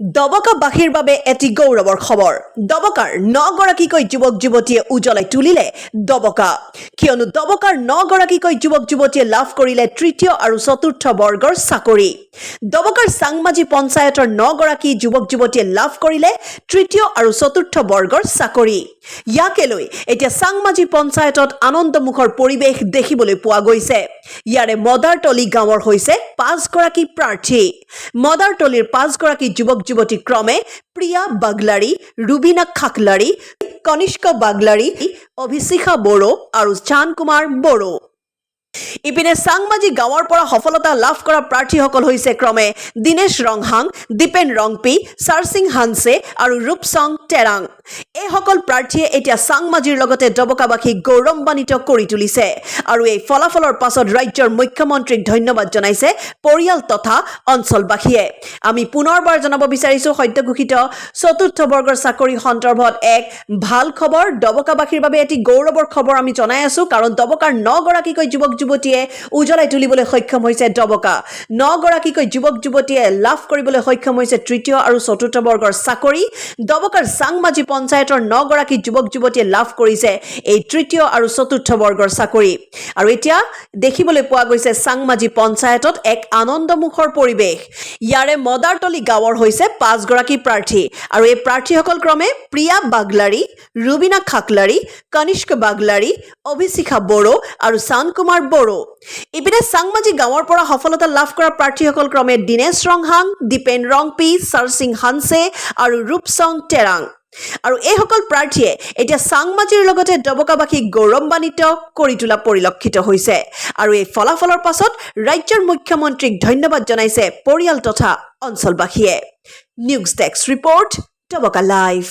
ডবকাবাসীৰ বাবে এটি গৌৰৱৰ খবৰ। ডবকাৰ নগৰাকীকৈ যুৱক যুৱতীয়ে উজ্বলাই তুলিলে ডবকা। কিয়নো ডবকাৰ নগৰাকীকৈ যুৱক যুৱতীয়ে লাভ কৰিলে তৃতীয় আৰু চতুৰ্থ বৰ্গৰ চাকৰি। ডবকাৰ চাংমাজি পঞ্চায়তৰ নগৰাকী যুৱক যুৱতীয়ে লাভ কৰিলে তৃতীয় আৰু চতুৰ্থ বৰ্গৰ চাকৰি। ইয়াকে লৈ এতিয়া চাংমাজি পঞ্চায়তত আনন্দমুখৰ পৰিৱেশ দেখিবলৈ পোৱা গৈছে। ইয়াৰে মদাৰতলী গাঁৱৰ হৈছে পাঁচগৰাকী প্ৰাৰ্থী। মদাৰতলীৰ পাঁচগৰাকী যুৱক যুৱতী ক্ৰমে প্ৰিয়া বাগলাৰী, ৰুবিনা খাকলাৰী, কনিষ্ক বাগলাৰী, অভিশিখা বড়ো আৰু চান কুমাৰ বড়ো। ইপিনে চাংমাজি গাঁৱৰ পৰা সফলতা লাভ কৰা প্ৰাৰ্থীসকল হৈছে ক্ৰমে দীনেশ ৰংহাং, দীপেন ৰংপি, চাৰসিং হানছে আৰু ৰূপচং টেৰাং। এইসকল প্ৰাৰ্থীয়ে এতিয়া চাংমাজিৰ লগতে ডবকাবাসীক গৌৰৱান্বিত কৰি তুলিছে আৰু এই ফলাফলৰ পাছত ৰাজ্যৰ মুখ্যমন্ত্ৰীক ধন্যবাদ জনাইছে পৰিয়াল তথা অঞ্চলবাসীয়ে। আমি পুনৰবাৰ জনাব বিচাৰিছোঁ, সদ্য ঘোষিত চতুৰ্থ বৰ্গৰ চাকৰি সন্দৰ্ভত এক ভাল খবৰ, ডবকাবাসীৰ বাবে এটি গৌৰৱৰ খবৰ আমি জনাই আছো। কাৰণ ডবকাৰ নগৰাকীকৈ যুৱক যুৱতীয়ে উজ্বলাই তুলিবলৈ সক্ষম হৈছে ডবকা। নগৰাকীকৈ যুৱক যুৱতীয়ে লাভ কৰিবলৈ সক্ষম হৈছে তৃতীয় আৰু চতুৰ্থ বৰ্গৰ চাকৰি। ডবকাৰ চাংমাজি পঞ্চায়তৰ নগৰাকী যুৱক যুৱতীয়ে লাভ কৰিছে এই তৃতীয় আৰু চতুৰ্থ বৰ্গৰ চাকৰি। আৰু এতিয়া দেখিবলৈ পোৱা গৈছে চাংমাজি পঞ্চায়তত এক আনন্দমুখৰ পৰিৱেশ। ইয়াৰে মদাৰতলী গাঁৱৰ হৈছে পাঁচগৰাকী প্ৰাৰ্থী আৰু এই প্ৰাৰ্থীসকল ক্ৰমে প্ৰিয়া বাগলাৰী, ৰুবিনা খাকলাৰী, কনিষ্ক বাগলাৰী, অভিশিখা বড়ো আৰু চান কুমাৰ বড়ো। ইপিনে চাংমাজি গাঁৱৰ পৰা সফলতা লাভ কৰা প্ৰাৰ্থীসকল ক্ৰমে দীনেশ ৰংহাং, দীপেন ৰংপি, চাৰসিং হানছে আৰু ৰূপচং টেৰাং। আৰু এইসকল প্ৰাৰ্থীয়ে এতিয়া চাংমাজিৰ লগতে ডবকাবাসীক গৌৰৱান্বিত কৰি তোলা পৰিলক্ষিত হৈছে। আৰু এই ফলাফলৰ পাছত ৰাজ্যৰ মুখ্যমন্ত্ৰীক ধন্যবাদ জনাইছে পৰিয়াল তথা অঞ্চলবাসীয়ে। News desk report, Dabaka live.